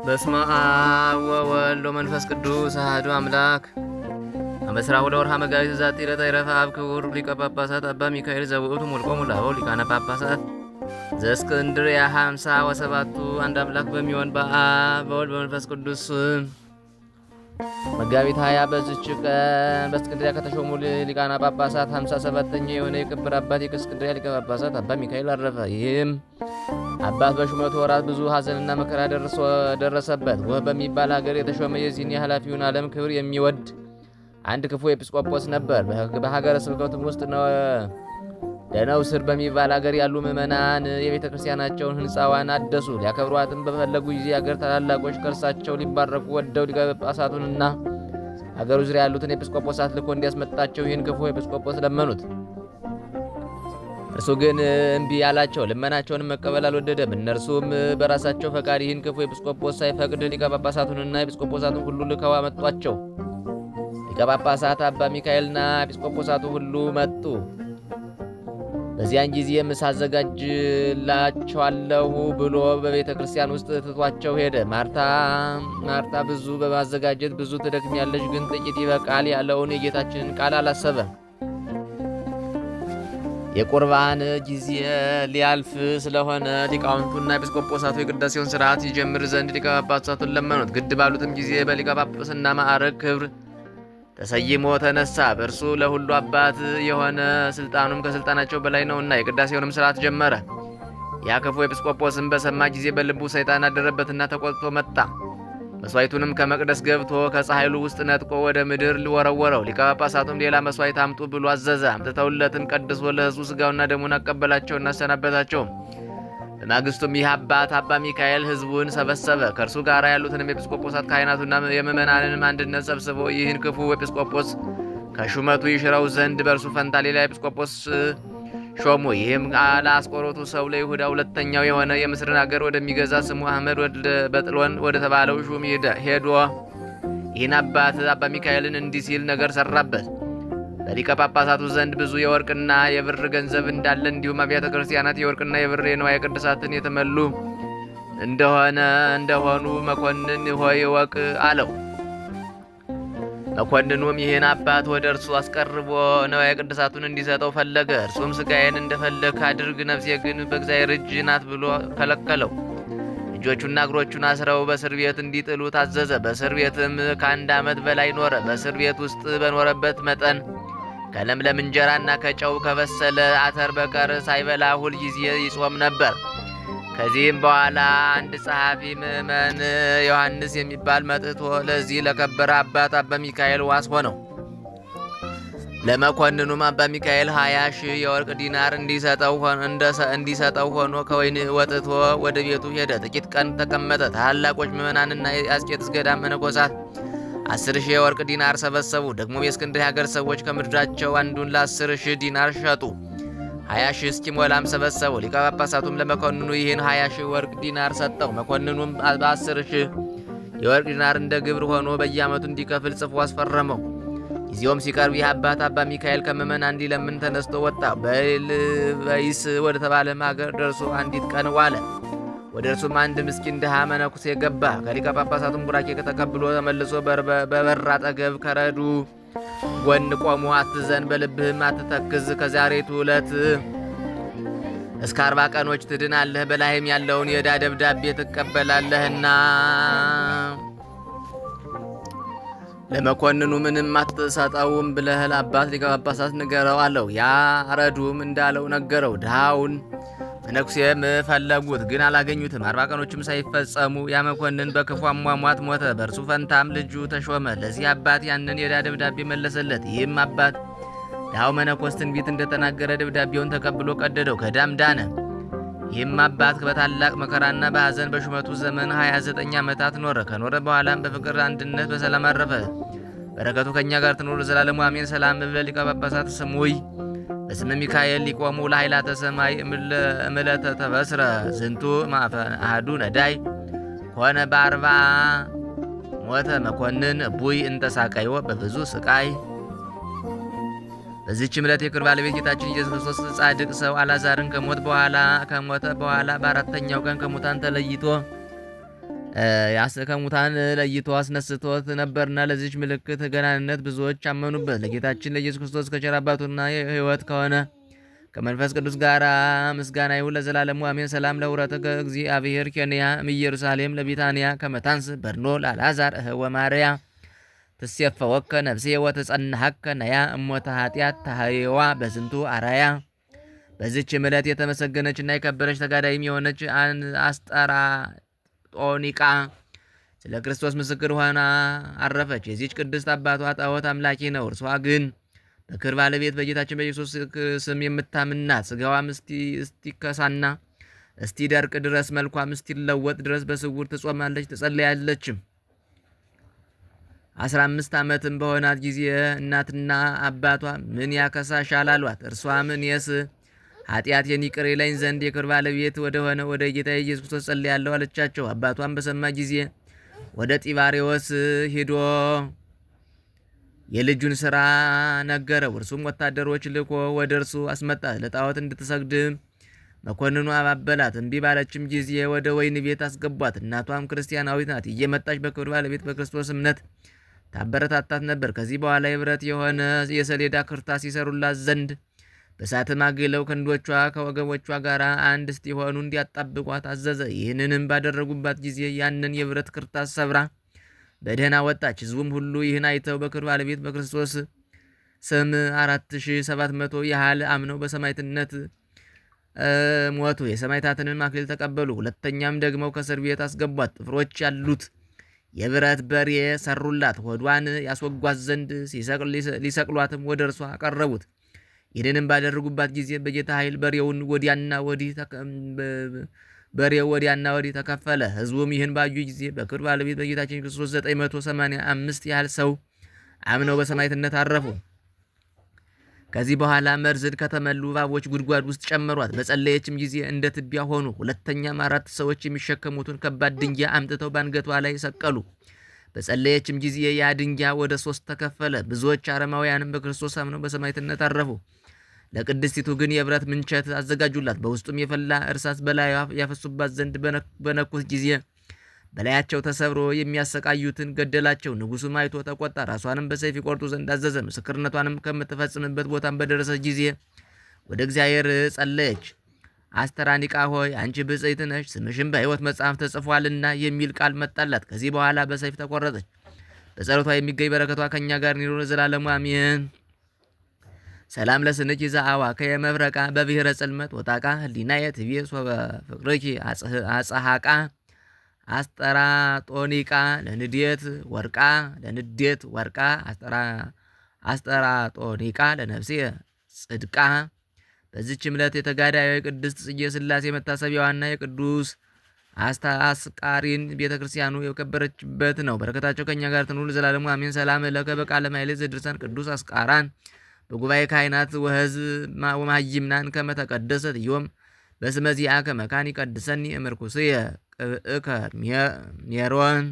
በስመ አብ ወወልድ ወመንፈስ ቅዱስ አሐዱ አምላክ። አመ ዕስራሁ ለወርኃ መጋቢት ዛቲ ዕለት ዕረፈ አብ ክቡር ሊቀ ጳጳሳት አባ ሚካኤል ዘውእቱ ሞልቆሙ ለአበው ሊቃነ ጳጳሳት ዘእስክንድርያ 57። አንድ አምላክ በሚሆን በአብ፣ በወልድ፣ በመንፈስ ቅዱስ መጋቢት 20 በዚች ቀን በእስክንድርያ ከተሾሙ ሊቃነ ጳጳሳት 57ኛ የሆነ የክብር አባት የእስክንድርያ ሊቀ ጳጳሳት አባ ሚካኤል አረፈ። ይህም አባት በሹመቱ ወራት ብዙ ሐዘንና መከራ ደረሰበት። ጎህ በሚባል ሀገር የተሾመ የዚህን የኃላፊውን ዓለም ክብር የሚወድ አንድ ክፉ ኤጲስቆጶስ ነበር። በሀገረ ስብከቱም ውስጥ ደነውስር በሚባል ሀገር ያሉ ምዕመናን የቤተ ክርስቲያናቸውን ሕንፃዋን አደሱ። ሊያከብሯትም በፈለጉ ጊዜ የአገር ታላላቆች ከእርሳቸው ሊባረኩ ወደው ሊቀ ጳጳሳቱንና ሀገሩ ዙሪያ ያሉትን ኤጲስቆጶሳት ልኮ እንዲያስመጣቸው ይህን ክፉ ኤጲስቆጶስ ለመኑት። እርሱ ግን እምቢ አላቸው። ልመናቸውንም መቀበል አልወደደም። እነርሱም በራሳቸው ፈቃድ ይህን ክፉ ኤጲስቆጶስ ሳይፈቅድ ሊቀ ጳጳሳቱንና ኤጲስቆጶሳቱን ሁሉ ልከው አመጧቸው። ሊቀ ጳጳሳት አባ ሚካኤልና ኤጲስቆጶሳቱ ሁሉ መጡ። በዚያን ጊዜ ምሳ አዘጋጅላቸዋለሁ ብሎ በቤተ ክርስቲያን ውስጥ ትቷቸው ሄደ። ማርታ ማርታ ብዙ በማዘጋጀት ብዙ ትደክሚያለሽ፣ ግን ጥቂት ይበቃል ያለውን የጌታችንን ቃል አላሰበም። የቁርባን ጊዜ ሊያልፍ ስለሆነ ሊቃውንቱና ኤጲስቆጶሳቱ የቅዳሴውን ስርዓት ይጀምር ዘንድ ሊቀ ጳጳሳቱን ለመኑት። ግድ ባሉትም ጊዜ በሊቀ ጳጳስና ማዕረግ ክብር ተሰይሞ ተነሳ። በእርሱ ለሁሉ አባት የሆነ ስልጣኑም ከስልጣናቸው በላይ ነውና የቅዳሴውንም ስርዓት ጀመረ። ያ ክፉ ኤጲስቆጶስም በሰማ ጊዜ በልቡ ሰይጣን አደረበትና ተቆጥቶ መጣ። መስዋዕቱንም ከመቅደስ ገብቶ ከፀሐይሉ ውስጥ ነጥቆ ወደ ምድር ወረወረው። ሊቀ ጳጳሳቱም ሌላ መስዋዕት አምጡ ብሎ አዘዘ። አምጥተውለትም ቀድሶ ለሕዝቡ ስጋውና ደሙን አቀበላቸውና አሰናበታቸው። በማግስቱም ይህ አባት አባ ሚካኤል ሕዝቡን ሰበሰበ። ከእርሱ ጋር ያሉትንም ኤጲስቆጶሳት ካህናቱና የምእመናንንም አንድነት ሰብስቦ ይህን ክፉ ኤጲስቆጶስ ከሹመቱ ይሽረው ዘንድ በእርሱ ፈንታ ሌላ ኤጲስቆጶስ ሾሙ። ይህም ለአስቆሮቱ ሰው ለይሁዳ ሁለተኛው የሆነ የምስርን አገር ወደሚገዛ ስሙ አህመድ በጥሎን ወደ ተባለው ሹም ሄዶ ይህን አባት አባ ሚካኤልን እንዲህ ሲል ነገር ሰራበት። በሊቀ ጳጳሳቱ ዘንድ ብዙ የወርቅና የብር ገንዘብ እንዳለ እንዲሁም አብያተ ክርስቲያናት የወርቅና የብር የንዋየ ቅድሳትን የተመሉ እንደሆነ እንደሆኑ መኮንን ሆይ እወቅ አለው። መኮንኑም ይህን አባት ወደ እርሱ አስቀርቦ ንዋየ ቅድሳቱን እንዲሰጠው ፈለገ። እርሱም ስጋዬን እንደፈለግህ አድርግ፣ ነፍሴ ግን በእግዚአብሔር እጅ ናት ብሎ ከለከለው። እጆቹና እግሮቹን አስረው በእስር ቤት እንዲጥሉ ታዘዘ። በእስር ቤትም ከአንድ ዓመት በላይ ኖረ። በእስር ቤት ውስጥ በኖረበት መጠን ከለምለም እንጀራና ከጨው ከበሰለ አተር በቀር ሳይበላ ሁል ጊዜ ይጾም ነበር። ከዚህም በኋላ አንድ ጸሐፊ ምእመን ዮሐንስ የሚባል መጥቶ ለዚህ ለከበረ አባት አባ ሚካኤል ዋስ ሆነው። ለመኮንኑም አባ ሚካኤል 20,000 የወርቅ ዲናር እንዲሰጠው ሆኖ ከወህኒ ወጥቶ ወደ ቤቱ ሄደ። ጥቂት ቀን ተቀመጠ። ታላላቆች ምእመናንና የአስቄጥስ ገዳም መነኮሳት 10,000 የወርቅ ዲናር ሰበሰቡ። ደግሞ የእስክንድርያ ሀገር ሰዎች ከምድራቸው አንዱን ለ10,000 ዲናር ሸጡ። 20,000 እስኪሞላም ሰበሰቡ። ሊቀ ጳጳሳቱም ለመኮንኑ ይህን 20,000 ወርቅ ዲናር ሰጠው። መኮንኑም በ10,000 የወርቅ ዲናር እንደ ግብር ሆኖ በየዓመቱ እንዲከፍል ጽፎ አስፈረመው። ጊዜውም ሲቀርብ ይህ አባት አባ ሚካኤል ከምእመናን እንዲለምን ተነስቶ ወጣ። በልበይስ ወደ ተባለም ሀገር ደርሶ አንዲት ቀን ዋለ። ወደ እርሱም አንድ ምስኪን ድሃ መነኩሴ ገባ። ከሊቀ ጳጳሳቱም ቡራኬ ተቀብሎ ተመልሶ በበር አጠገብ ከረዱ ጎን ቆሞ አትዘን፣ በልብህም አትተክዝ፣ ከዛሬቱ ዕለት እስከ 40 ቀኖች ትድናለህ፣ በላይም ያለውን የዕዳ ደብዳቤ ትቀበላለህና ለመኮንኑ ምንም አትሰጠውም ብለህ ለአባት ሊቀ ጳጳሳት ንገረው አለው። ያ ረዱም እንዳለው ነገረው። ድሃውን መነኩሴም ፈለጉት፣ ግን አላገኙትም። 40 ቀኖችም ሳይፈጸሙ ያ መኮንን በክፉ አሟሟት ሞተ። በእርሱ ፈንታም ልጁ ተሾመ። ለዚህ አባት ያንን የዕዳ ደብዳቤ መለሰለት። ይህም አባት ድሃው መነኮስ ትንቢት እንደተናገረ ደብዳቤውን ተቀብሎ ቀደደው፣ ከዕዳም ዳነ። ይህም አባት በታላቅ መከራና በሐዘን በሹመቱ ዘመን 29 ዓመታት ኖረ። ከኖረ በኋላም በፍቅር አንድነት በሰላም አረፈ። በረከቱ ከእኛ ጋር ትኑር ዘላለሙ አሜን። ሰላም እብለ ሊቀ ጳጳሳት ስሙይ በስመ ሚካኤል ሊቆሙ ለኃይላተ ሰማይ እምለተ ተበስረ ዝንቱ ማፈ አሐዱ ነዳይ ኮነ በአርባ ሞተ መኮንን እቡይ እንተሳቀዮ በብዙ ስቃይ። በዚህች ዕለት የክብር ባለቤት ጌታችን ኢየሱስ ክርስቶስ ጻድቅ ሰው አልዓዛርን ከሞተ በኋላ በአራተኛው ቀን ከሙታን ተለይቶ ከሙታን ለይቶ አስነስቶት ነበርና ለዚች ምልክት ገናንነት ብዙዎች አመኑበት። ለጌታችን ለኢየሱስ ክርስቶስ ከቸር አባቱና ሕይወት ከሆነ ከመንፈስ ቅዱስ ጋር ምስጋና ይሁን ለዘላለሙ አሜን። ሰላም ለውረተ እግዚአብሔር ኬንያ እምኢየሩሳሌም ለቢታንያ ከመታንስ በርኖ ላልዓዛር እህወ ማርያ ትሴፈወከ ነፍሴ ወተጸናሐከ ነያ እሞተ ኃጢአት ታህዋ በዝንቱ አራያ። በዚች ዕለት የተመሰገነችና የከበረች ተጋዳይም የሆነች አስጠራጦኒቃ ስለ ክርስቶስ ምስክር ሆና አረፈች። የዚች ቅድስት አባቷ ጣዖት አምላኪ ነው። እርሷ ግን በክብር ባለቤት በጌታችን በኢየሱስ ስም የምታምን ናት። ስጋዋም እስቲከሳና እስቲደርቅ ድረስ መልኳም እስቲለወጥ ድረስ በስውር ትጾማለች ትጸልያለችም። 15 ዓመትም በሆናት ጊዜ እናትና አባቷ ምን ያከሳሻል አሏት። እርሷም እኔስ ኃጢአቴን ይቅር ይለኝ ዘንድ የክብር ባለቤት ወደሆነ ወደ ጌታ ኢየሱስ ክርስቶስ ጸልያለሁ አለቻቸው። አባቷም በሰማ ጊዜ ወደ ጢባሬዎስ ሂዶ የልጁን ስራ ነገረው። እርሱም ወታደሮች ልኮ ወደ እርሱ አስመጣት። ለጣዖት እንድትሰግድ መኮንኑ አባበላት። እምቢ ባለችም ጊዜ ወደ ወህኒ ቤት አስገቧት። እናቷም ክርስቲያናዊት ናት። እየመጣች በክብር ባለቤት በክርስቶስ እምነት ታበረታታት ነበር። ከዚህ በኋላ የብረት የሆነ የሰሌዳ ክርታስ ይሰሩላት ዘንድ በእሳትም አግለው ክንዶቿ ከወገቦቿ ጋር አንድ እስቲሆኑ እንዲያጣብቋት አዘዘ። ይህንንም ባደረጉባት ጊዜ ያንን የብረት ክርታስ ሰብራ በደህና ወጣች። ሕዝቡም ሁሉ ይህን አይተው በክብር ባለቤት በክርስቶስ ስም 4700 ያህል አምነው በሰማዕትነት ሞቱ። የሰማዕታትንም አክሊል ተቀበሉ። ሁለተኛም ደግሞ ከእስር ቤት አስገቧት። ጥፍሮች ያሉት የብረት በሬ ሰሩላት። ሆዷን ያስወጓት ዘንድ ሊሰቅሏትም ወደ እርሷ አቀረቡት። ይህንንም ባደረጉባት ጊዜ በጌታ ኃይል በሬው ወዲያና ወዲህ ተከፈለ። ሕዝቡም ይህን ባዩ ጊዜ በክብር ባለቤት በጌታችን ክርስቶስ 985 ያህል ሰው አምነው በሰማዕትነት አረፉ። ከዚህ በኋላ መርዝን ከተመሉ እባቦች ጉድጓድ ውስጥ ጨመሯት። በጸለየችም ጊዜ እንደ ትቢያ ሆኑ። ሁለተኛም አራት ሰዎች የሚሸከሙትን ከባድ ድንጋይ አምጥተው በአንገቷ ላይ ሰቀሉ። በጸለየችም ጊዜ ያ ድንጋይ ወደ ሶስት ተከፈለ። ብዙዎች አረማውያንም በክርስቶስ አምነው በሰማዕትነት አረፉ። ለቅድስቲቱ ግን የብረት ምንቸት አዘጋጁላት። በውስጡም የፈላ እርሳስ በላዩ ያፈሱባት ዘንድ በነኩት ጊዜ በላያቸው ተሰብሮ የሚያሰቃዩትን ገደላቸው። ንጉሡም አይቶ ተቆጣ። ራሷንም በሰይፍ ይቆርጡ ዘንድ አዘዘ። ምስክርነቷንም ከምትፈጽምበት ቦታም በደረሰች ጊዜ ወደ እግዚአብሔር ጸለየች። አስተራኒቃ ሆይ አንቺ ብፅዕት ነሽ፣ ስምሽም በሕይወት መጽሐፍ ተጽፏልና የሚል ቃል መጣላት። ከዚህ በኋላ በሰይፍ ተቆረጠች። በጸሎቷ የሚገኝ በረከቷ ከእኛ ጋር ይኑር ለዘላለሙ አሜን። ሰላም ለስንኪ ዘአዋ ከየመብረቃ በብሔረ ጽልመት ወጣቃ ህሊናየ ትቤ ሶበ ፍቅርኪ አጸሐቃ አስጠራጦኒቃ ለንዴት ወርቃ ለንዴት ወርቃ አስጠራጦኒቃ ለነፍሴ ጽድቃ። በዚህች ዕለት የተጋዳዩ የቅድስት ጽጌ ሥላሴ መታሰቢያዋና የቅዱስ አስቃሪን ቤተ ክርስቲያኑ የከበረችበት ነው። በረከታቸው ከእኛ ጋር ትኑር ለዘላለሙ አሜን። ሰላም ለከ በቃለ ማሕሌት ዘድርሳን ቅዱስ አስቃራን በጉባኤ ካህናት ወሕዝብ ወመሃይምናን ከመ ተቀደሰት ዮም በስመ ዚአከ መካን ይቀድሰኒ እምርኩስየ ቅብእከ ሜሮን።